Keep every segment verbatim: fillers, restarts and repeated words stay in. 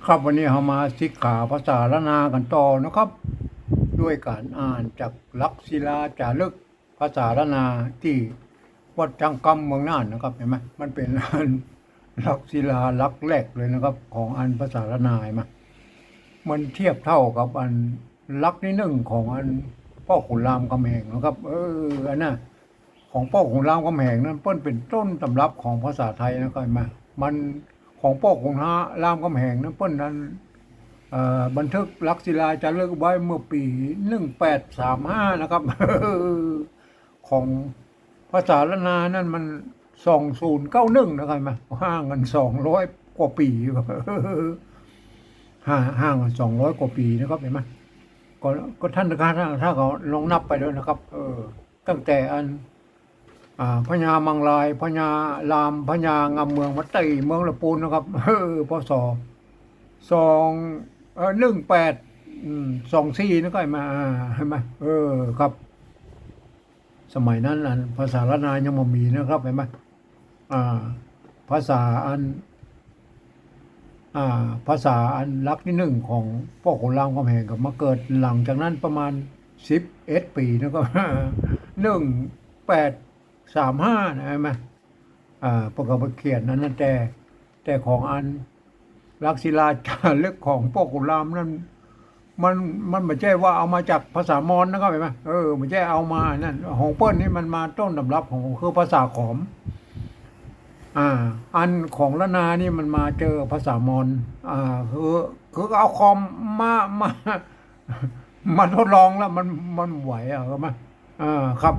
ครับ วันนี้เฮามาสิกขาภาษาล้านนากั๋นต่อนะครับ ด้วยก๋านอ่านจากหลักศิลาจ๋ารึกภาษาล้านนาตี้วัดจ๊างกำเมืองน่านนะครับ หันก่อ มันเป๋นอันหลักศิลาหลักแรกเลยนะครับ ของอันภาษาล้านนา หันก่อ มันเทียบเต้ากับอันหลักตี้นึ่งของอันป้อขุนรามคำแหงนะครับ เออ อันน่ะ ของป้อขุนรามคำแหงนั้นเปิ้นเป๋นต้นต๋ำรับของภาษาไทยนะครับ หันก่อ มัน ของป้อขุนรามคำแหงนั้นเปิ้นนั้น เอ่อ บันทึกหลักศิลาจ๋ารึกไว้เมื่อปี๋หนึ่งแปดสามห้านะครับ ของภาษาล้านนานั้นมันสองศูนย์เก้าหนึ่งนะครับ หันก่อ ห่างกั๋นสองร้อยกว่าปี๋ครับ ห่าง ห่างกั๋นสองร้อยกว่าปี๋นะครับ หันก่อ ก็ ก็ต้าน ต้าน ต้านก็ลองนับไปดูนะครับ เออ ตั้งแต่อัน อ่า พญามังราย พญาราม พญางามเมือง มาตี๋เมืองละปูนนะครับ เออ พ.ศ. สอง เอ่อ หนึ่งแปด อืม สองสี่ นะครับ หันก่อ อ่า หันก่อ เออ ครับ สมัยนั้นอันภาษาล้านนายังบ่มีนะครับ หันก่อ อ่า ภาษาอัน อ่า ภาษาอันหลักตี้นึ่งของป้อขุนรามคำแหงก็มาเกิดหลังจากนั้นประมาณสิบเอ็ดปี๋นะครับ หนึ่งแปดสามห้า นะ หันก่อ อ่า เปิ้นก็มาเขียนอันนั้น แต่ แต่ของอันหลักศิลาจ๋ารึกของป้อขุนรามนั้น มัน มันบ่ใจ้ว่าเอามาจากภาษามอญนะครับ หันก่อ เออ บ่ใจ้เอามาอันนั้น ของเปิ้นนี่มันมาต้นต๋ำรับของ คือภาษาขอม อ่า อันของล้านนานี่มันมาเจอภาษามอญ อ่า คือ คือเอาขอมมา มา มาทดลองแล้วมัน มันไหวอะ หันก่อ อ่า ครับ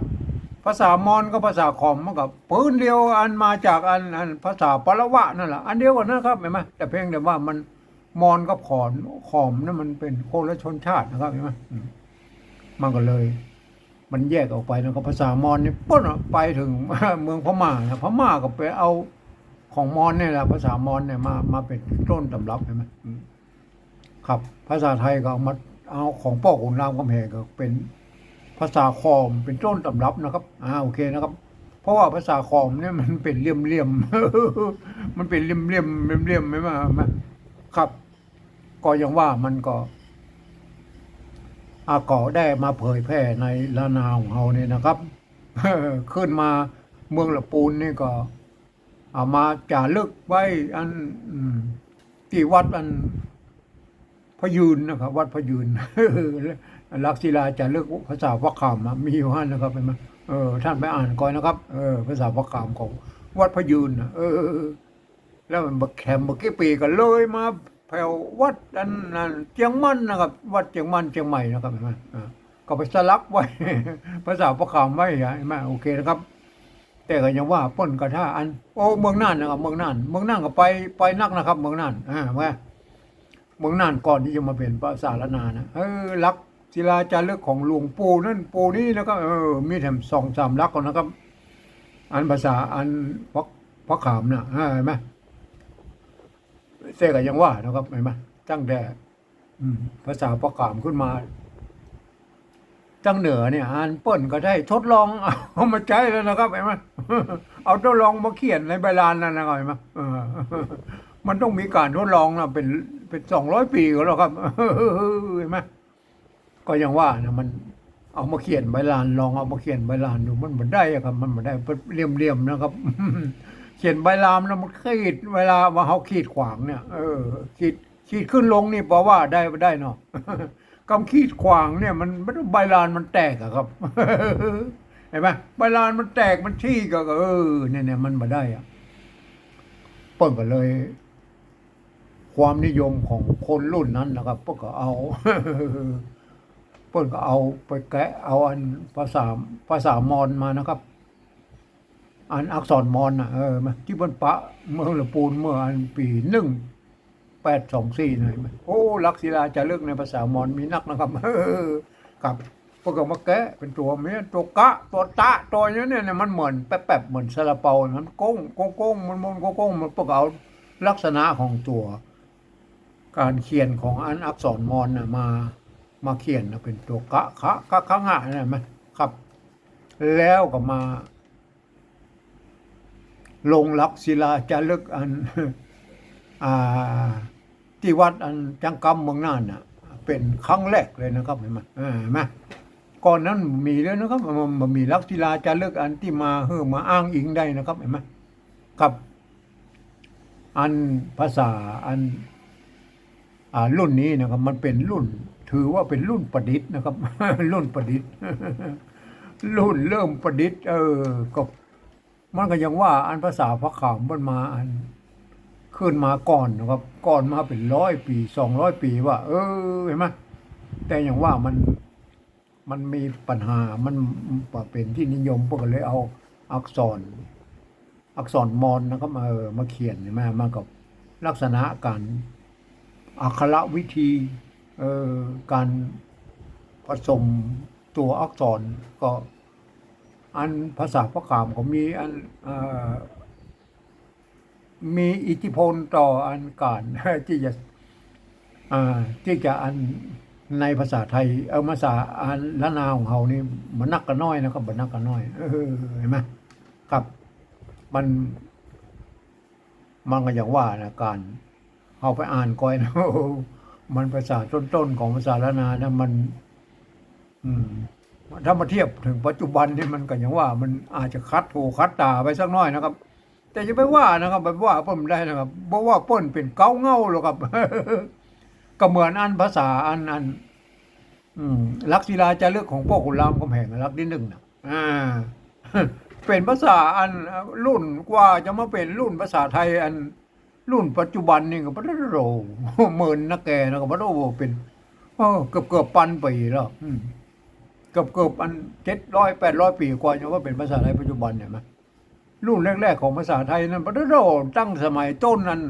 ภาษามอญกับภาษาขอมมันก็ปื๊นเดียว อันมาจากอัน อันภาษาปะละวะนั่นแหละ อันเดียวกั๋นนะครับ หันก่อ แต่เพียงแต่ว่ามัน มอญกับขอม ขอมนั้นมันเป๋นคนละชนชาตินะครับ หันก่อ อืม มันก็เลย มันแยกออกไปนะครับ ภาษามอญนี่ปุ๊บอะ ไปเถิง เมืองพม่านะ พม่าก็ไปเอาของมอญนี่แหละ ภาษามอญเนี่ยมา มาเป๋นต้นต๋ำรับ หันก่อ อืม ครับ ภาษาไทยก็เอามา เอาของป้อขุนรามคำแหงก็เป๋นภาษาขอมเป๋นต้นต๋ำรับนะครับ อ่า โอเคนะครับ เพราะว่าภาษาขอมเนี่ยมันเป๋นเหลี่ยมๆ มันเป๋นเหลี่ยมๆ เหลี่ยมๆ หันก่อ หันก่อ ครับ ก็อย่างว่ามันก็ อ่า ก็ได้มาเผยแพร่ในล้านนาของเฮานี่นะครับ ขึ้นมาเมืองละปูนนี่ก็ เอามาจ๋ารึกไว้อัน อืม ตี้วัดอันพระยืนนะครับ วัดพระยืน หลักศิลาจ๋ารึกภาษาพระขามอะ มีอยู่หั้นนะครับ หันก่อ เออ ต้านไปอ่านก่อนนะครับ เออ ภาษาพระขามของวัดพระยืนน่ะ เออ แล้วมันบ่แคมบ่กี่ปี๋ก็เลยมาแผววัดอันนั้นเจียงมั่นนะครับ วัดเจียงมั่นเจียงใหม่นะครับ หันก่อ อ่า ก็ไปสลักไว้ ภาษาพระขามไว้อะ หันก่อ โอเคนะครับ แต่ก็ยังว่าเปิ้นก็ถ้าอัน โอ้ เมืองน่านนะครับ เมืองน่าน เมืองน่านก็ไป ไปนักนะครับ เมืองน่าน อ่า ว่า เมืองน่านก่อนตี้จะมาเป๋นภาษาล้านนานะ เออ หลักศิลาจ๋ารึกของหลวงปู่นั่นปู่นี่นะครับ เออ มีแถมสองสามหลักก่อนนะครับ อันภาษาอันพระ พระขามน่ะ เออ หันก่อ แต่ก็ยังว่านะครับ หันก่อ ตั้งแต่ อืม ภาษาพระขามขึ้นมา ตางเหนือเนี่ย อันเปิ้นก็ได้ทดลองเอามาใจ๊แล้วนะครับ หันก่อ เอาทดลองมาเขียนในใบลานแล้วนะครับ หันก่อ เออ มันต้องมีก๋านทดลองนะ เป๋น เป๋นสองร้อยปี๋ก็แล้วครับ หันก่อ ก็ยังว่านะ มันเอามาเขียนใบลาน ลองเอามาเขียนใบลานดู มันบ่ได้อะครับ มันบ่ได้ เหลี่ยมๆ นะครับ เขียนใบลานนะ มันขีด เวลาว่าเฮาขีดขวางเนี่ย เออ ขีด ขีดขึ้นลงนี่ปอว่าได้ ได้เนาะ กำขีดขวางเนี่ยมัน มัน ใบลานมันแตกอะครับ หันก่อ ใบลานมันแตก มันฉีกอะ เออ เนี่ย เนี่ย มันบ่ได้อะ เปิ้นก็เลย ความนิยมของคนรุ่นนั้นนะครับ เปิ้นก็เอา เปิ้นก็เอาไปแกะเอาอันภาษา ภาษามอญมานะครับ อันอักษรมอญน่ะ เออ ตี้เปิ้นปะเมืองละปูนเมื่ออันปี๋หนึ่งแปดสองสี่ นะ หันก่อ โอ้ หลักศิลาจ๋ารึกในภาษามอญมีนักนะครับ ครับ เปิ้นก็มาแกะเป๋นตั๋วเมี้ย ตั๋วกะ ตั๋วตะ ตั๋วอย่างเนี้ย เนี่ย มันเหมือนแป๊บๆ เหมือนซาลาเปา มันโก้ง โก้งๆ มนๆ โก้งๆ มัน เปิ้นก็เอาลักษณะของตั๋ว ก๋านเขียนของอันอักษรมอญน่ะ มา มาเขียนน่ะ เป๋นตั๋วกะ ขะ กะ ขะ งะ หันก่อ ครับ แล้วก็มา ลงหลักศิลาจ๋ารึกอัน อ่า ตี้วัดอันจังกำเมืองน่านน่ะ เป๋นครั้งแรกเลยนะครับ หันก่อ เห็นไหม ก่อนนั้นบ่มีเลยนะครับ บ่ บ่มีหลักศิลาจารึกอันตี้มาหื้อมาอ้างอิงได้นะครับ หันก่อ ครับ อันภาษาอัน อ่า รุ่นนี้นะครับ มันเป๋นรุ่น ถือว่าเป๋นรุ่นประดิษฐ์นะครับ รุ่นประดิษฐ์ รุ่นเริ่มประดิษฐ์ เออ ก็ มันก็ยังว่าอันภาษาพระขามเปิ้นมาอัน ขึ้นมาก่อนนะครับ ก่อนมาเป๋นร้อยปี๋ สองร้อยปี๋ว่า เออ หันก่อ แต่ยังว่ามัน มันมีปัญหา มันบ่เป๋นตี้นิยม เปิ้นก็เลยเอาอักษร อักษรมอญนะครับ เออ มาเขียน หันก่อ มันก็ลักษณะก๋านอักขระวิธี เออ ก๋านผสมตั๋วอักษร ก็อันภาษาพระขามก็มีอัน เอ่อ มีอิทธิพลต่ออันก๋าน ตี้จะ อ่า ตี้จะอันในภาษาไทย เออ ภาษาอันล้านนาของเฮานี่ บ่นักก็น้อยนะครับ บ่นักก็น้อย เออ หันก่อ ครับ มัน มันก็อย่างว่านะ ก๋านเฮาไปอ่านก่อยนะ มันภาษาต้นๆ ของภาษาล้านนานะ มัน อืม ถ้ามาเทียบเถิงปัจจุบันนี่ มันก็อย่างว่า มันอาจจะขัดหูขัดต๋าไปสักหน้อยนะครับ แต่อย่าไปว่านะครับ ไปว่าเปิ้นบ่ได้นะครับ เพราะว่าเปิ้นเป๋นเก๊าเหง้าแล้วครับ ก็เหมือนอันภาษาอัน อัน อืม หลักศิลาจารึกของป้อขุนรามคำแหงหลักตี้นึ่งน่ะ อ่า เป๋นภาษาอัน รุ่นกว่าจะมาเป๋นรุ่นภาษาไทยอัน รุ่นปัจจุบันนี่ก็ ปะโถ เหมือนนักแก่นะ ก็ ปะโถ เป๋น เออ เกือบๆ ปันปี๋แล้ว อืม เกือบๆ อัน เจ็ดร้อย แปดร้อยปี๋กว่าจะมาเป๋นภาษาไทยปัจจุบันเนี่ยนะ รุ่นแรกๆ ของภาษาไทยนั้น ปะโถ ตั้งสมัยต้นนั้น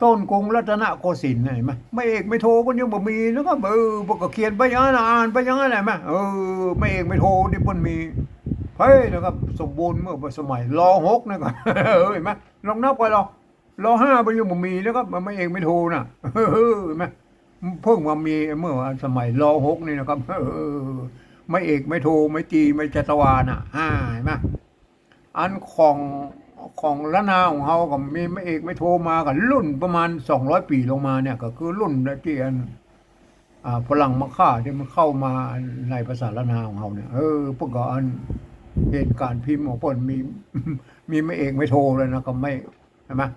ต้นกรุงรัตนโกสินทร์น่ะ หันก่อ ไม้เอกไม้โทเปิ้นยังบ่มีนะครับ เออ เปิ้นก็เขียนไปอย่างนั้นน่ะ อ่านไปอย่างนั้นแหละ หันก่อ เออ ไม้เอกไม้โทนี่เปิ้นมี เฮ้ย นะครับ สมบูรณ์เมื่อสมัย ร.หก นะครับ เออ หันก่อ ลองนับไปลอง ร.ห้า เปิ้นยังบ่มีนะครับ ไม้เอกไม้โทน่ะ เออ หันก่อ เพิ่งมามีเมื่อสมัย ร.หก นี่นะครับ เออ ไม้เอกไม้โท ไม้ตรี ไม้จัตวาน่ะ อ่า หันก่อ อันของ ของล้านนาของเฮาก็มีไม้เอกไม้โทมาก็รุ่นประมาณสองร้อยปี๋ลงมาเนี่ย ก็คือรุ่นตี้อัน อ่า ฝรั่งมาค่าตี้มันเข้ามาในภาษาล้านนาของเฮาเนี่ย เออ เปิ้นก็อันเหตุก๋ารณ์พิมพ์ของเปิ้นมี มีไม้เอกไม้โทเลยนะ ก็ไม้ หันก่อ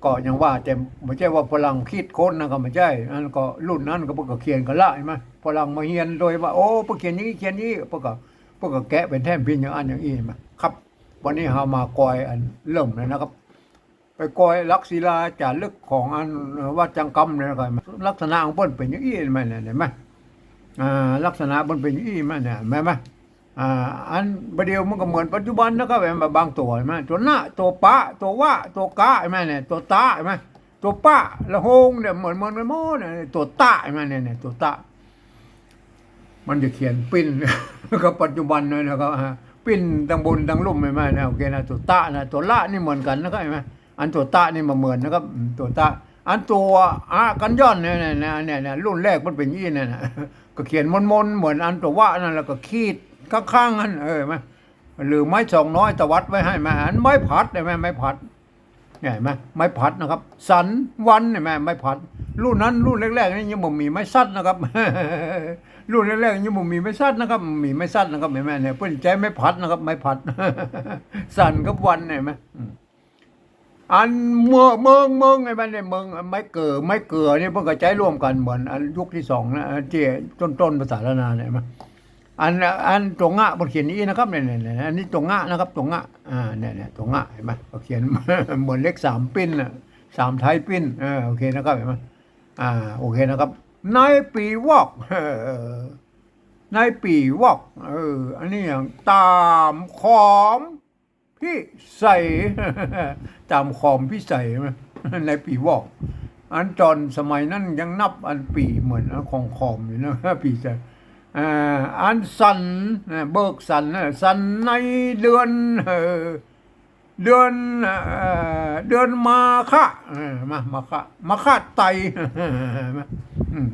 ก็อย่างว่า แต่บ่ใจ้ว่าฝรั่งคิดค้นนะ ก็บ่ใจ้ อันก็รุ่นนั้นก็เปิ้นก็เขียนกั๋นละ หันก่อ ฝรั่งมาเฮียนโดยว่า โอ้ เปิ้นเขียนอย่างอี้ เขียนอย่างอี้ เปิ้นก็ เปิ้นก็แกะเป๋นแท่นพิมพ์อย่างอั้นอย่างอี้ หันก่อ ครับ วันนี้เฮามาก่อยอันเริ่มแล้วนะครับ ไปก่อยหลักศิลาจารึกของอัน เอ่อ วัดจังกำเนี่ยนะครับ ลักษณะของเปิ้นเป๋นอย่างอี้ หันก่อ เนี่ย หันก่อ อ่า ลักษณะเปิ้นเป๋นอย่างอี้ หันก่อ เนี่ย หันก่อ อ่า อันบ่าเดี่ยวมันก็เหมือนปัจจุบันนะครับ หันก่อ บางตั๋ว หันก่อ ตั๋วนะ ตั๋วปะ ตั๋ววะ ตั๋วกะ หันก่อ เนี่ย ตั๋วตะ หันก่อ ตั๋วปะ ละโฮงเนี่ย เหมือน เหมือนกั๋นหมดเนี่ย ตั๋วตะ หันก่อ เนี่ย เนี่ย ตั๋วตะ มันจะเขียนปิ้น กับปัจจุบันเลยนะครับ ฮะ ปิ้นตังบนตังลุ่ม หันก่อ เนี่ย โอเคนะ ตั๋วตะนะ ตั๋วละนี่เหมือนกั๋นนะครับ หันก่อ อันตั๋วตะนี่บ่เหมือนนะครับ อืม ตั๋วตะ อันตั๋วอะกัญญอนเนี่ย เนี่ย เนี่ย เนี่ย รุ่นแรกมันเป๋นอย่างอี้เนี่ยนะ ก็เขียนมนๆ เหมือนอันตั๋ววะนั่น แล้วก็ขีดข้างๆ หั้น เออ หันก่อ หรือไม้สองน้อยตวัดไว้หั้น หันก่อ อันไม้ผัด หันก่อ ไม้ผัด เนี่ย หันก่อ ไม้ผัดนะครับ สันวัน หันก่อ ไม้ผัด รุ่นนั้น รุ่นแรกๆ นี่ยังบ่มีไม้สัดนะครับ รุ่นแรกๆ ยังบ่มีไม้สัดนะครับ มีไม้สัดนะครับ หันก่อ เนี่ย เปิ้นใจ๊ไม้ผัดนะครับ ไม้ผัด สันกับวัน หันก่อ อืม อันเมือง เมือง เมือง ไอ้มันเนี่ย เมือง ไม้เก๋อ ไม้เก๋อนี่เปิ้นก็ใจ๊ร่วมกั๋นเหมือนอันยุคตี้สองนะ อันตี้ต้นๆ ภาษาล้านนาเนี่ย หันก่อ อัน อันตั๋วงะเปิ้นเขียนอย่างอี้นะครับ เนี่ย เนี่ย เนี่ย อันนี้ตั๋วงะนะครับ ตั๋วงะ อ่า เนี่ย เนี่ย ตั๋วงะ หันก่อ ก็เขียน เหมือนเลขสามปิ้นน่ะ สามไทยปิ้น เออ โอเคนะครับ หันก่อ อ่า โอเคนะครับ ในปี๋วอก เออ ในปี๋วอก เออ อันนี้อย่างต๋ามขอม พิสัย ต๋ามขอมพิสัย ในปี๋วอก อันต๋อนสมัยนั้นยังนับอันปี๋เหมือนอันของขอมอยู่นะ พิสัย อ่า อันสันนะ เบิกสันนะ สันในเดือน เอ่อ เดือน เอ่อ เดือนมาฆะ เออ มา มาฆะ มาฆะไต อืม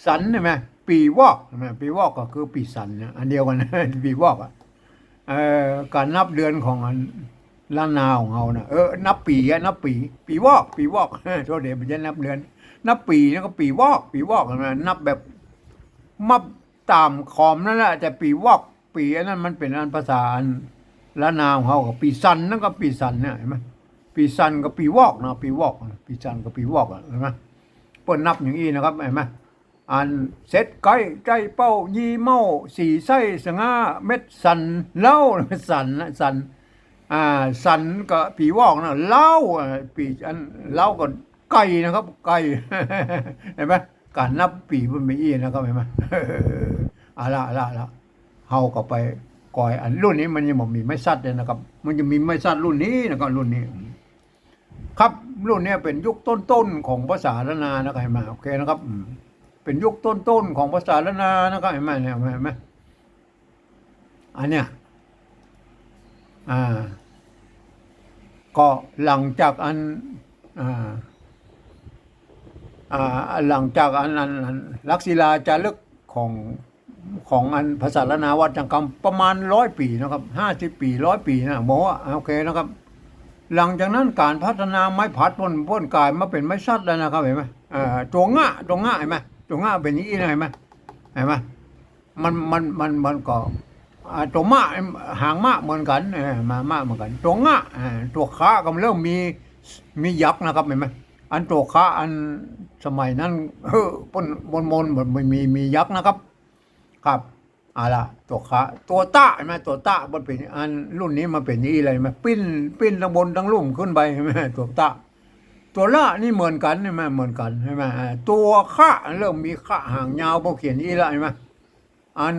สัน หันก่อ ปี๋วอก หันก่อ ปี๋วอกก็คือปี๋สันนะ อันเดียวกั๋น ปี๋วอกอะ เอ่อ ก๋านนับเดือนของอัน ล้านนาของเฮานะ เออ นับปี๋อะ นับปี๋ ปี๋วอก ปี๋วอก โทษเดะ บ่ใจ้นับเดือน นับปี๋นะก็ปี๋วอก ปี๋วอกนะ นับแบบ นับต๋ามขอมนั่นแหละ แต่ปี๋วอก ปี๋อันนั้นมันเป๋นอันภาษาอันล้านนาของเฮา ก็ปี๋สัน นั่นก็ปี๋สันเนี่ย หันก่อ ปี๋สันกับปี๋วอกนะ ปี๋วอกนะ ปี๋สันกับปี๋วอกอะ หันก่อ เปิ้นนับอย่างอี้นะครับ หันก่อ อันเสร็จไก๊ ใจ๊เป้า ยี่เม้า สี่ไส้ สะง้า เม็ดสัน เล้า สันนะ สัน อ่า สันก็ปี๋วอกนะ เล้า อ่า ปี๋ อัน เล้าก็ไก่นะครับ ไก่ หันก่อ ก๋านนับปี๋มันมีอี้นะครับ หันก่อ เอาละ เอาละ เอาละ เฮาก็ไปก่อย อันรุ่นนี้มันยังบ่มีไม้สัดเลยนะครับ มันจะมีไม้สัดรุ่นนี้นะครับ รุ่นนี้ ครับ รุ่นเนี้ยเป๋นยุคต้นๆ ของภาษาล้านนานะครับ หันก่อ โอเคนะครับ อืม เป๋นยุคต้นๆ ของภาษาล้านนานะครับ หันก่อ เนี่ย หันก่อ อันเนี้ย อ่า ก็หลังจากอัน อ่า อ่า หลังจากอัน อัน อัน หลักศิลาจารึกของ ของอันภาษาล้านนาวัดจังกำ ประมาณร้อยปี๋นะครับ ห้าสิบปี๋ ร้อยปี๋นะ บ่ฮู้อะ โอเคนะครับ หลังจากนั้นก๋านพัฒนาไม้ผลัดเปิ้น เปิ้นก๋ายมาเป๋นไม้สัดแล้วนะครับ หันก่อ อ่า ตั๋วงะ ตั๋วงะ หันก่อ ตั๋วงะเป๋นอย่างอี้นะ หันก่อ หันก่อ มัน มัน มัน มันก็ อ่า ตั๋วมะ หางมะเหมือนกั๋น เออ มะ มะเหมือนกั๋น ตั๋วงะ อ่า ตั๋วคะก็เริ่มมี มียักษ์นะครับ หันก่อ อันตั๋วคะอันสมัยนั้น เออ เปิ้นมนๆ บ่มี มียักษ์นะครับ ครับ เอาละ ตั๋วคะ ตั๋วตะ หันก่อ ตั๋วตะ มันเป๋นอันรุ่นนี้มันเป๋นอย่างอี้เลย หันก่อ ปิ้น ปิ้นตังบนตังลุ่มขึ้นไป หันก่อ ตั๋วตะ ตั๋วละนี่เหมือนกั๋น หันก่อ เหมือนกั๋น หันก่อ อ่า ตั๋วคะ เริ่มมีคะหางยาว พอเขียนอย่างอี้ละ หันก่อ อัน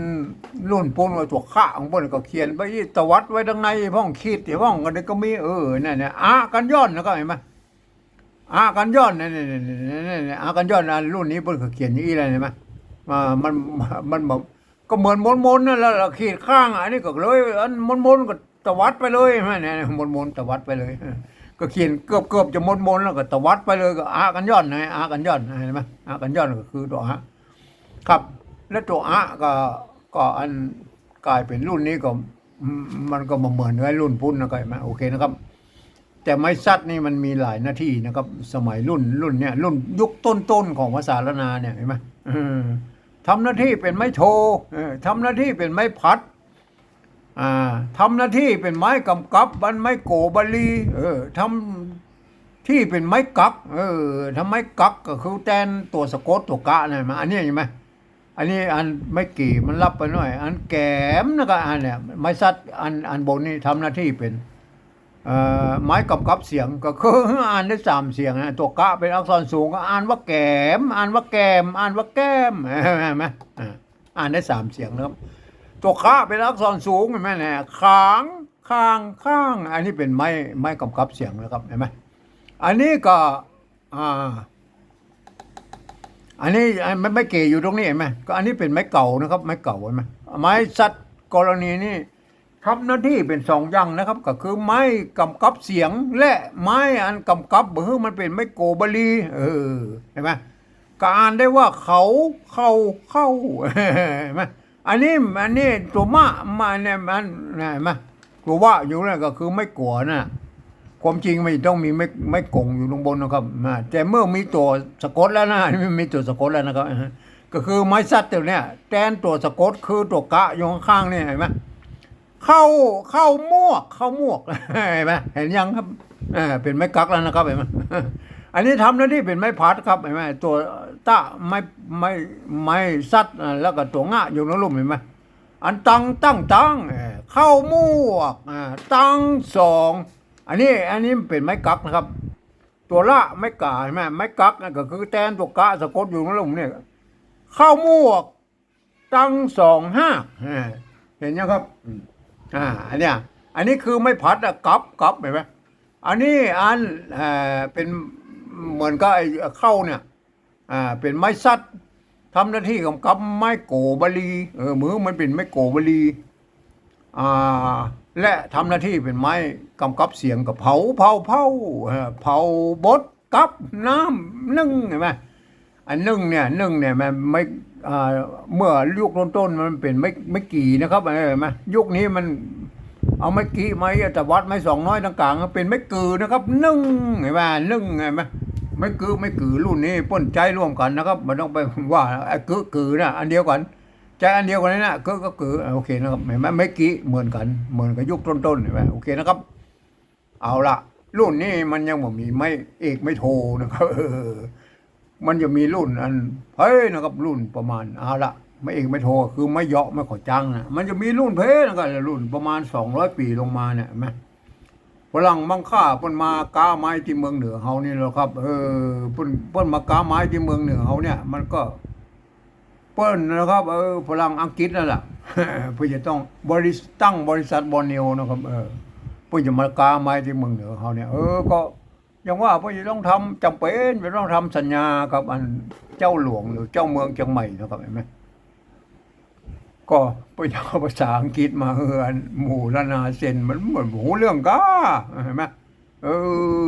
รุ่นปู้นว่าตั๋วคะของเปิ้นก็เขียนไปอี้ ตวัดไว้ตังในพ่อง ขีดตี้พ่อง อันนี้ก็มี เออ นั่นแหละ อะกัญญอน แล้วก็หันก่อ อะกัญญอน นี่ นี่ นี่ นี่ นี่ อะกัญญอน อันรุ่นนี้เปิ้นก็เขียนอย่างอี้เลย หันก่อ อ่า มัน มันแบบ ก็เหมือนมนๆ นั่นแหละ ขีดข้าง อันนี้ก็เลย อันมนๆ ก็ตวัดไปเลย หันก่อ เนี่ย มนๆ ตวัดไปเลย ก็เขียนเกือบๆ จะมนๆ แล้วก็ตวัดไปเลย ก็อะกัญญอนไง อะกัญญอน หันก่อ อะกัญญอนก็คือตั๋วอะ ครับ แล้วตั๋วอะก็ ก็อันก๋ายเป๋นรุ่นนี้ก็ อืม มันก็บ่เหมือนกับรุ่นปู้นนะครับ หันก่อ โอเคนะครับ แต่ไม้สัดนี่มันมีหลายหน้าตี้นะครับ สมัยรุ่น รุ่นเนี้ย รุ่นยุคต้นๆ ของภาษาล้านนาเนี่ย หันก่อ เออ ทำหน้าตี้เป๋นไม้โท เออ ทำหน้าตี้เป๋นไม้ผลัด อ่า ทำหน้าตี้เป๋นไม้ก๋ำกับ อันไม้โก๋บาลี เออ ทำตี้เป๋นไม้กัก เออ ทำไม้กักก็คือแตนตั๋วสะกดตั๋วกะนั่นมา อันนี้หันก่อ อันนี้อันไม้กี่มันลับไปหน้อย อันแก๋มนะครับ อันเนี้ย ไม้สัดอัน อันบนนี่ทำหน้าตี้เป๋น เอ่อ ไม้ก๋ำกับเสียง ก็คืออ่านได้สามเสียงนะ ตั๋วกะเป๋นอักษรสูงก็อ่านว่าแก๋ม อ่านว่าแก๋ม อ่านว่าแก๋ม หันก่อ อ่า อ่านได้สามเสียงนะครับ ตั๋วคะเป๋นอักษรสูง หันก่อ เนี่ย ขาง ข้าง ข้าง อันนี้เป๋นไม้ ไม้ก๋ำกับเสียงนะครับ หันก่อ อันนี้ก็ อ่า อันนี้ อัน ไม้ ไม้เก๋อยู่ตรงนี้หันก่อ ก็อันนี้เป๋นไม้เก๋านะครับ ไม้เก๋าหันก่อ ไม้สัดกรณีนี้ทำหน้าตี้เป๋นสองอย่างนะครับ ก็คือไม้ก๋ำกับเสียง และไม้อันก๋ำกับบ่หื้อมันเป๋นไม้โก๋บาลี เออ หันก่อ ก็อ่านได้ว่าเขา เข้า เข้า หันก่อ อันนี้ อันนี้ตั๋วมะ มะเนี่ย มัน หันก่อ ตั๋ววะอยู่นั่นก็คือไม้กั๋วนะ ความจริงมันต้องมีไม้ ไม้ก๋งอยู่ตรงบนนะครับ อ่า แต่เมื่อมีตั๋วสะกดแล้วนะ มีตั๋วสะกดแล้วนะครับ ก็คือไม้สัดตั๋วเนี้ย แตนตั๋วสะกดคือตั๋วกะอยู่ข้างๆ นี่ หันก่อ เข้า เข้ามวก เข้ามวก หันก่อ หันยังครับ อ่า เป๋นไม้กักแล้วนะครับ หันก่อ อันนี้ทำหน้าตี้เป๋นไม้ผลัดครับ หันก่อ ตั๋วตะ ไม้ ไม้ ไม้สัด อ่า แล้วก็ตั๋วงะอยู่ตรงลุ่มหันก่อ อันตัง ตั้ง ตัง เอ่อ เข้ามวก อ่า ตังสอง อันนี้ อันนี้เป๋นไม้กักนะครับ ตั๋วละ ไม้ก๋า หันก่อ ไม้กักนั่นก็คือแตนตั๋วกะสะกดอยู่ตรงลุ่มเนี่ย เข้ามวก ตังสองหาก อ่า หันยังครับ อืม อ่า อันเนี้ย อันนี้คือไม้ผลัดอะ กับ กับ หันก่อ อันนี้อัน เอ่อ เป๋นเหมือนกับไอ้เข้าเนี่ย อ่า เป๋นไม้สัด ทำหน้าตี้ก๋ำกับไม้โก๋บาลี เออ มือมันเป๋นไม้โก๋บาลี อ่า และทำหน้าตี้เป๋นไม้ก๋ำกับเสียงกับเผา เผา เผา เอ่อ เผาบด กับ น้ำ นึ่ง หันก่อ อันนึ่งเนี่ย นึ่งเนี่ย มันไม้ อ่า เมื่อยุคต้นๆ มันเป๋นไม้ ไม้กี่นะครับ เออ หันก่อ ยุคนี้มัน เอาไม้กิ ไม้ตะวัด ไม้สองน้อยต๋งก๋าง เป๋นไม้กือนะครับ นึ่ง หันก่อ นึ่ง หันก่อ ไม้กือ ไม้กือ รุ่นนี้เปิ้นใจ๊ร่วมกั๋นนะครับ บ่ต้องไปว่าไอ้กึกือนะ อันเดียวกั๋น ใจ๊อันเดียวกั๋นเลยนะ กึก็กือ โอเคนะครับ หันก่อ ไม้กิเหมือนกั๋น เหมือนกับยุคต้นๆ หันก่อ โอเคนะครับ เอาละ รุ่นนี้มันยังบ่มีไม้เอกไม้โทนะครับ เออ มันจะมีรุ่นอัน เฮ้ย นะครับ รุ่นประมาณ เอาละ ไม้เอกไม้โทคือไม้เยาะไม้ขอจ๊างนะ มันจะมีรุ่นเพนะครับ รุ่นประมาณสองร้อยปี๋ลงมาเนี่ย หันก่อ ฝรั่งมังค่าเปิ้นมาก๊าไม้ตี้เมืองเหนือเฮานี่แหละครับ เออ เปิ้น เปิ้นมาก๊าไม้ตี้เมืองเหนือเฮาเนี่ย มันก็ เปิ้นนะครับ เออ ฝรั่งอังกฤษนั่นแหละ เปิ้นจะต้องบริษ- ตั้งบริษัทบอร์เนียวนะครับ เออ เปิ้นจะมาก๊าไม้ตี้เมืองเหนือเฮาเนี่ย เออ ก็อย่างว่าเปิ้นจะต้องทำ จ๋ำเป๋นจะต้องทำสัญญากับอันเจ้าหลวงหรือเจ้าเมืองเจียงใหม่นะครับ หันก่อ ก็เปิ้นจะเอาภาษาอังกฤษมา เออ อันหมู่ล้านนาเซ็น มัน มันบ่ฮู้เรื่องก๊า หันก่อ เออ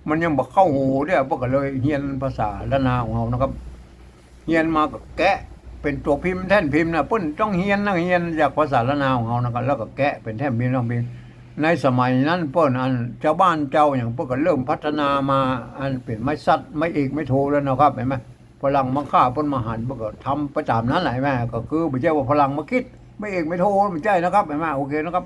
มันยังบ่เข้าหูเด้อ เปิ้นก็เลยเฮียนภาษาล้านนาของเฮานะครับ เฮียนมาก็แกะเป๋นตั๋วพิมพ์แท่นพิมพ์นะ เปิ้นต้องเฮียนนะ เฮียนจากภาษาล้านนาของเฮานะครับ แล้วก็แกะเป๋นแท่นพิมพ์ แท่นพิมพ์ ในสมัยนั้นเปิ้นอันจาวบ้านจาวหยังเปิ้นก็เริ่มพัฒนามา อันเป๋นไม้สัตว์ ไม้เอกไม้โทแล้วนะครับ หันก่อ ฝรั่งมังค่าเปิ้นมาหัน เปิ้นก็ทำไปต๋ามนั้นแหละ หันก่อ ก็คือบ่ใจ้ว่าฝรั่งมาคิดไม้เอกไม้โท บ่ใจ้นะครับ หันก่อ โอเคนะครับ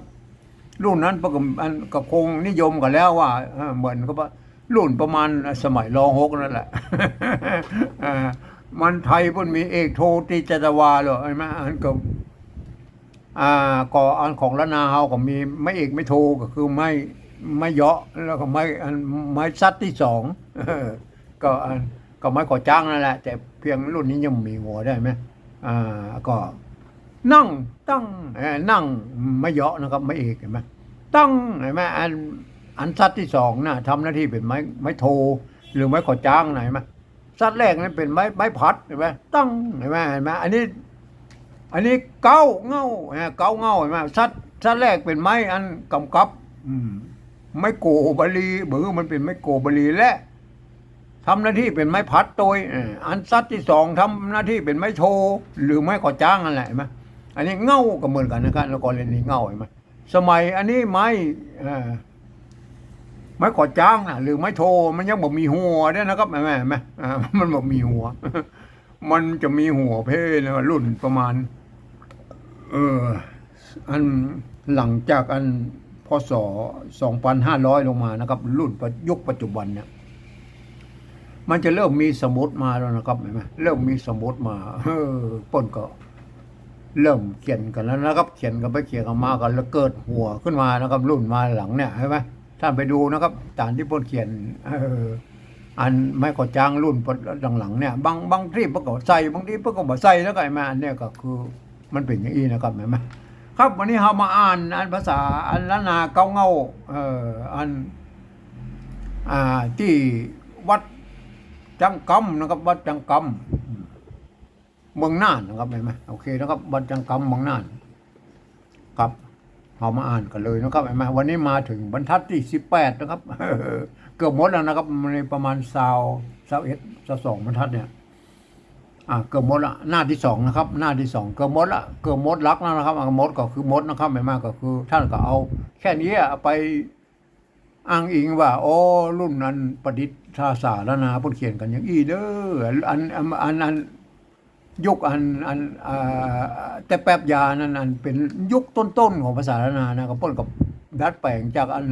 รุ่นนั้นเปิ้นก็ อันก็คงนิยมกั๋นแล้วว่า เออ เหมือนกับว่ารุ่นประมาณสมัย ร.หก นั่นแหละ เออ มันไทยเปิ้นมีเอกโทตรีจัตวาเลย หันก่อ อันก็ อ่า ก็อันของล้านนาเฮาก็มีไม้เอกไม้โท ก็คือไม้ ไม้เยาะ แล้วก็ไม้ อัน ไม้สัตว์ตี้สอง เออ ก็อัน ก็ไม้ขอจ๊างนั่นแหละ แต่เพียงรุ่นนี้ยังบ่มีหัวได้ไหม อ่า ก็ นั่ง ตั้ง เอ่อ นั่ง ไม้เยาะนะครับ ไม้เอก หันก่อ ตั้ง หันก่อ อัน อันสัตว์ตี้สองน่ะ ทำหน้าตี้เป๋นไม้ ไม้โท หรือไม้ขอจ๊างน่ะ หันก่อ สัตว์แรกนั้นเป๋นไม้ ไม้ผัด หันก่อ ตั้ง หันก่อ หันก่อ อันนี้ อันนี้เก๊าเง้า อ่า เก๊าเง้า หันก่อ สัตว์ สัตว์แรกเป๋นไม้อันกำกับ อืม ไม้โกบาลี บ่ มันเป๋นไม้โกบาลี และ ทำหน้าตี้เป๋นไม้ผัดโตย เอ่อ อันสัตว์ตี้สองทำหน้าตี้เป๋นไม้โท หรือไม้ขอจ๊างนั่นแหละ หันก่อ อันนี้เง้าก็เหมือนกั๋นนะครับ แล้วกรณีเง้า หันก่อ สมัยอันนี้ไม้ เอ่อ ไม้ขอจ๊างน่ะ หรือไม้โท มันยังบ่มีหัวเด้อนะครับ หันก่อ หันก่อ อ่า มันบ่มีหัว มันจะมีหัวเพ่นะ รุ่นประมาณ เออ อันหลังจากอัน พ.ศ. สองพันห้าร้อย ลงมานะครับ รุ่นปัจ- ยุคปัจจุบันเนี่ย มันจะเริ่มมีสมุดมาแล้วนะครับ หันก่อ เริ่มมีสมุดมา เออ เปิ้นก็เริ่มเขียนกั๋นแล้วนะครับ เขียนกั๋นไปเขียนกั๋นมาก็เลยเกิดหัวขึ้นมานะครับ รุ่นมาหลังเนี่ย หันก่อ ต้านไปดูนะครับ ต๋ามตี้เปิ้นเขียน เออ อันไม้ขอจ๊างรุ่นหลังๆ เนี่ย บาง บางตี้เปิ้นก็ใส่ บางตี้เปิ้นก็บ่ใส่ แล้วก็ไอ้มาอันเนี้ยก็คือมันเป๋นอย่างอี้นะครับ หันก่อ ครับ วันนี้เฮามาอ่านอันภาษาอันล้านนาเก๊าเง้า เอ่อ อัน อ่า ตี้วัดจังกำนะครับ วัดจังกำ เมืองน่านนะครับ หันก่อ โอเคนะครับ วัดจังกำ เมืองน่าน ครับ เฮามาอ่านกั๋นเลยนะครับ หันก่อ วันนี้มาเถิงบรรทัดตี้สิบแปดนะครับ เกือบหมดแล้วนะครับ มันมีประมาณซาว ซาวเอ็ด ซาวสองบรรทัดเนี่ย อ่า เกือบหมดละ หน้าตี้สองนะครับ หน้าตี้สอง เกือบหมดละ เกือบหมดหลักแล้วนะครับ อ่า หมดก็คือหมดนะครับ หันก่อ ก็คือต้านก็เอาแค่นี้ไป อ้างอิงว่า อ๋อ รุ่นนั้นประดิษฐศาสตร์ล้านนาเปิ้นเขียนกั๋นอย่างอี้เด้อ อัน อัน อัน อัน ยุคอัน อัน อ่า แต่แป๊บยานั้น อันเป๋นยุคต้นๆ ของภาษาล้านนานะ ก็เปิ้นก็ดัดแป๋งจากอัน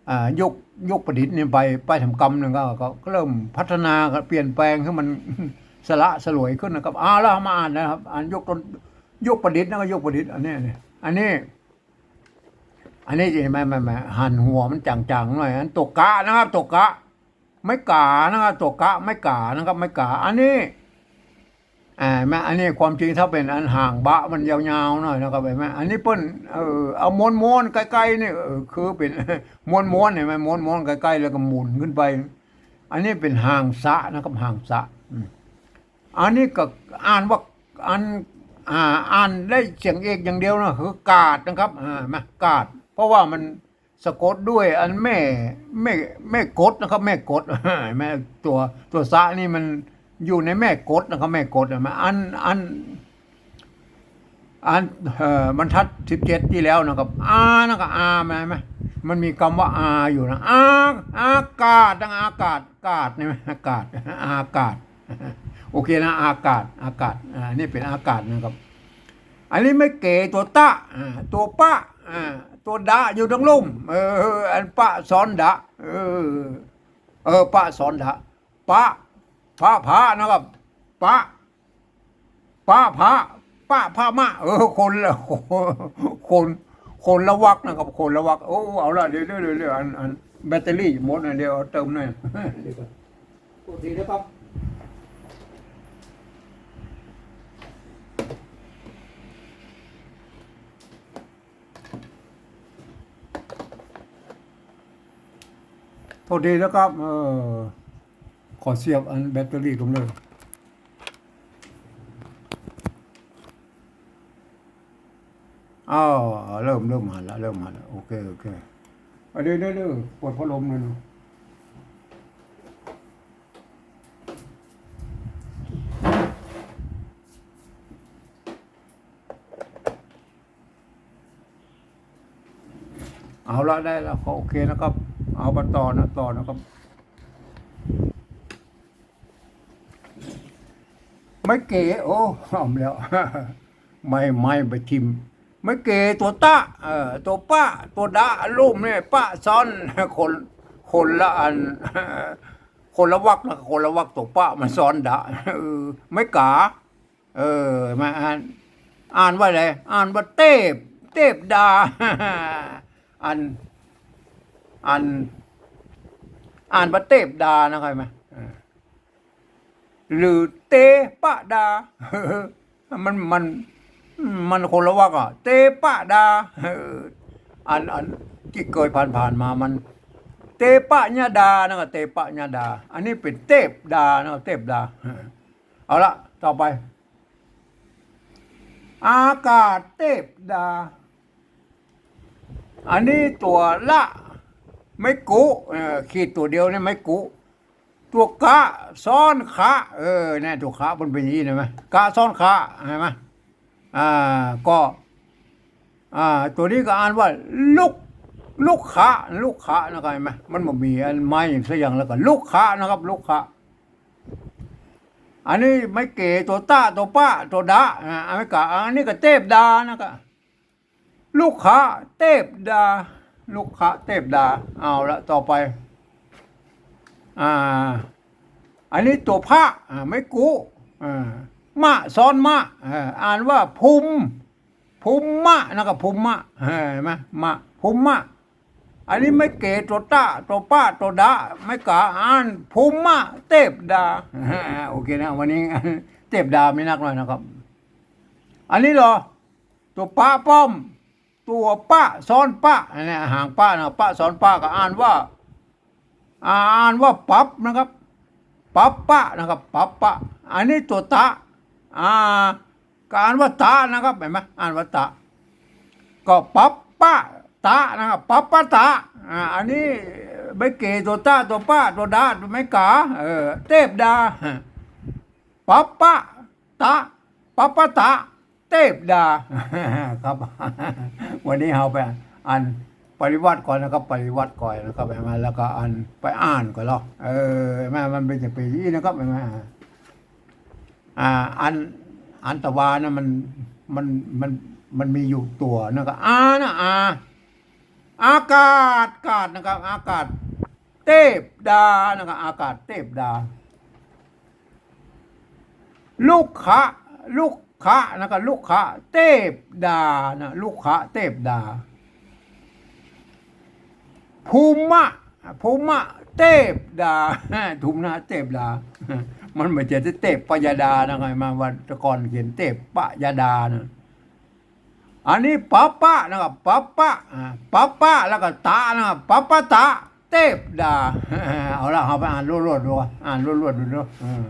อ่า ยุค ยุคประดิษฐ์นี่ไป ไปแถมกำนึ่งก็ ก็เริ่มพัฒนา ก็เปลี่ยนแปลงหื้อมันสละสลวยขึ้นนะครับ เอาละ มาอ่านนะครับ อ่านยุคต้น ยุคประดิษฐ์นะ ก็ยุคประดิษฐ์ อันนี้ อันนี้ อันนี้ อันนี้หันก่อ หันหัวมันจ๋างๆ หน่อย อันตั๋วกะนะครับ ตั๋วกะ ไม้ก๋านะครับ ตั๋วกะ ไม้ก๋านะครับ ไม้ก๋า อันนี้ อ่า หันก่อ อันนี้ความจริงถ้าเป๋นอันหางบะมันยาวๆ หน่อยนะครับ หันก่อ อันนี้เปิ้น เอ่อ เอาม้วนๆ ใก้ๆ นี่ เอ่อ คือเป๋น ม้วนๆ หันก่อ ม้วนๆ ใก้ๆ แล้วก็หมุนขึ้นไป อันนี้เป๋นหางสะนะครับ หางสะ อืม อันนี้ก็อ่านว่า อัน อ่า อ่านได้เสียงเอกอย่างเดียวนะ คือกาดนะครับ อ่า หันก่อ กาด เพราะว่ามันสะกดด้วยอันแม่ แม่ แม่กดนะครับ แม่กด หันก่อ ตั๋ว ตั๋วสะนี่มันอยู่ในแม่กดนะครับ แม่กด หันก่อ อัน อัน อัน เอ่อ บรรทัดสิบเจ็ดตี้แล้วนะครับ อา นะครับ อา แม่นไหม มันมีกำว่าอาอยู่นะ อา อากาศนะ อากาศ กาศ นี่ไหม อากาศ อากาศ โอเคนะ อากาศ อากาศ อ่า นี่เป๋นอากาศนะครับ อันนี้ไม้เก๋ตั๋วตะ อ่า ตั๋วปะ อ่า ตั๋วดะอยู่ตางลุ่ม เออ อันปะซ้อนดะ เออ เออ ปะซ้อนดะ ปะ พระ พระนะครับ ปะ ปะ พระ ปะ พระ มะ เออ คนละ คน คนละวรรคนะครับ คนละวรรค โอ้ เอาละ เดี๋ยว เดี๋ยว เดี๋ยว อัน อัน แบตเตอรี่หมดนะ เดี๋ยวเอาเติมหน่อย เดี๋ยวก่อน โทษทีนะครับ โทษทีนะครับ เออ ขอเสียบอันแบตเตอรี่ก่อนเลย อ้าว เริ่ม เริ่มหันละ เริ่มหันละ โอเค โอเค อ่ะ เดี๋ยว เดี๋ยว เดี๋ยว เปิดพัดลมหน่อยหนึ่ง เอาละ ได้แล้ว ก็โอเคนะครับ เอามาต่อนะ ต่อนะครับ ไม้เก๋ โอ้ หอมแล้ว ไม้ ไม้ไปทิ่ม ไม้เก๋ตั๋วตะ เอ่อ ตั๋วปะ ตั๋วดะ ลุ่มเนี่ย ปะซ้อน คน คนละอัน คนละวรรคนะ คนละวรรค ตั๋วปะมันซ้อนดะ เออ ไม้ก๋า เออ มาอ่าน อ่านว่าอะไร อ่านว่าเตบ เตบดา อัน อัน อ่านว่าเตบดานะ เข้าใจ๋ไหม เออ หรือเตปะดา มัน มัน มันคนละวรรคอะ เตปะดา เออ อัน อันตี้เกยผ่านๆ มา มัน เตปะญะดานะ ก็เตปะญะดา อันนี้เป๋นเตบดานะ เตบดา เอาละ ต่อไป อากาศเตบดา อันนี้ตั๋วละ ไม้กุ เออ ขีดตั๋วเดียวเนี่ย ไม้กุ ตั๋วกะซ้อนขะ เออ เนี่ย ตั๋วขะมันเป๋นอย่างนี้ เห็นไหม กะซ้อนขะ เห็นไหม อ่า ก็ อ่า ตั๋วนี้ก็อ่านว่า ลุก ลุกขะ ลุกขะนะครับ เห็นไหม มันบ่มีอันไม้สักอย่าง แล้วก็ลุกขะนะครับ ลุกขะ อันนี้ไม้เก๋ตั๋วตะ ตั๋วปะ ตั๋วดะ อ่า อันนี้ก็ อันนี้ก็เตบดานะครับ ลุกขะเตบดา ลุกขะเตบดา เอาละ ต่อไป อ่า อันนี้ตั๋วพะ อ่า ไม้กุ อ่า มะซ้อนมะ อ่า อ่านว่าภูมิ ภูมิมะนะครับ ภูมิมะ เห็นไหม มะ ภูมิมะ อันนี้ไม้เก๋ตั๋วตะ ตั๋วปะ ตั๋วดะ ไม้ก๋า อ่านภูมิมะเตบดา โอเคนะ วันนี้ เตบดามีนักหน่อยนะครับ อันนี้เหรอ ตั๋วปะป้อม ตั๋วปะซ้อนปะ อันนี้หางปะนะ ปะซ้อนปะก็อ่านว่า อ่า อ่านว่าปับนะครับ ปับปะนะครับ ปับปะ อันนี้ตั๋วตะ อ่า ก็อ่านว่าตะนะครับ เห็นไหม อ่านว่าตะ ก็ปับปะตะนะครับ ปับปะตะ อ่า อันนี้ไม้เก๋ตั๋วตะ ตั๋วปะ ตั๋วดา ตั๋วไม้ก๋า เออ เตบดา ปับปะตะ ปับปะตะ เตบดา ครับ วันนี้เฮาไปอ่านปริวรรตก่อนนะครับ ปริวรรตก่อนนะครับ เห็นไหม แล้วก็อ่าน ไปอ่านก่อนเนาะ เออ แม่มันเป๋นจะเป๋นอย่างนี้นะครับ เห็นไหม อ่า อัน อันตะวานะ มัน มัน มัน มันมีอยู่ตั๋วนะครับ อานะ อา อากาศ กาศนะครับ อากาศ เตบดานะครับ อากาศเตบดา ลุกขะ ลุกขะนะครับ ลุกขะเตบดานะ ลุกขะเตบดา ภูมิมะ ภูมิมะเตบดา ภูมิมะเตบดา มันบ่ใจ้เตบปะยาดานะ ไงมาวันตะกอนเขียนเตบปะยาดานะ อันนี้ปับปะนะครับ ปับปะ อ่า ปับปะ แล้วก็ตะนะครับ ปับปะตะ เตบดา เอาละ เอาไปอ่านรวดๆ ดู อ่านรวดๆ ดูเนาะ อืม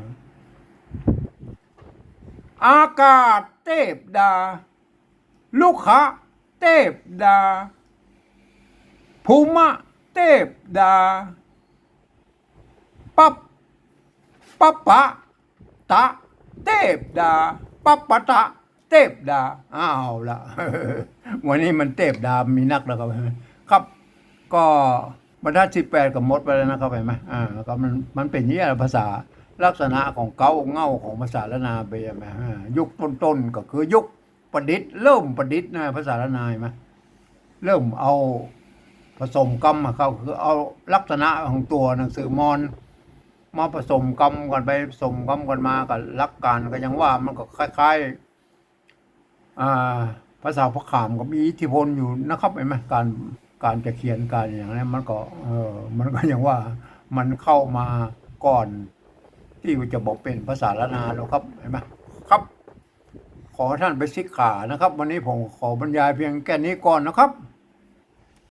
อากาศเตบดา ลุกขะเตบดา ภูมิมะเตบดา ปับ ปับปะตะเตบดา ปับปะตะ เตบดา เอาละ วันนี้มันเตบดามีนักแล้วครับ ครับ ก็บรรทัดสิบแปดก็หมดไปแล้วนะครับ หันก่อ อ่า ก็มัน มันเป๋นอย่างนี้ภาษา ลักษณะของเก๊าเง่าของภาษาล้านนาเป๋นหันก่อ อ่า ยุคต้นๆ ก็คือยุคประดิษฐ์ เริ่มประดิษฐ์นะ ภาษาล้านนา หันก่อ เริ่มเอาผสมกำอะครับ คือเอาลักษณะของตั๋วหนังสือมอญมาผสมกำกั๋นไป ผสมกำกั๋นมา ก็หลักการก็อย่างว่ามันก็คล้ายๆ อ่า ภาษาพระขามก็มีอิทธิพลอยู่นะครับ หันก่อ ก๋าน ก๋านจะเขียนก๋านอย่างนี้ มันก็ เออ มันก็อย่างว่ามันเข้ามาก่อนตี้จะบอกเป๋นภาษาล้านนาแล้วครับ หันก่อ ครับ ขอต้านไปสิกขานะครับ วันนี้ผมขอบรรยายเพียงแค่นี้ก่อนนะครับ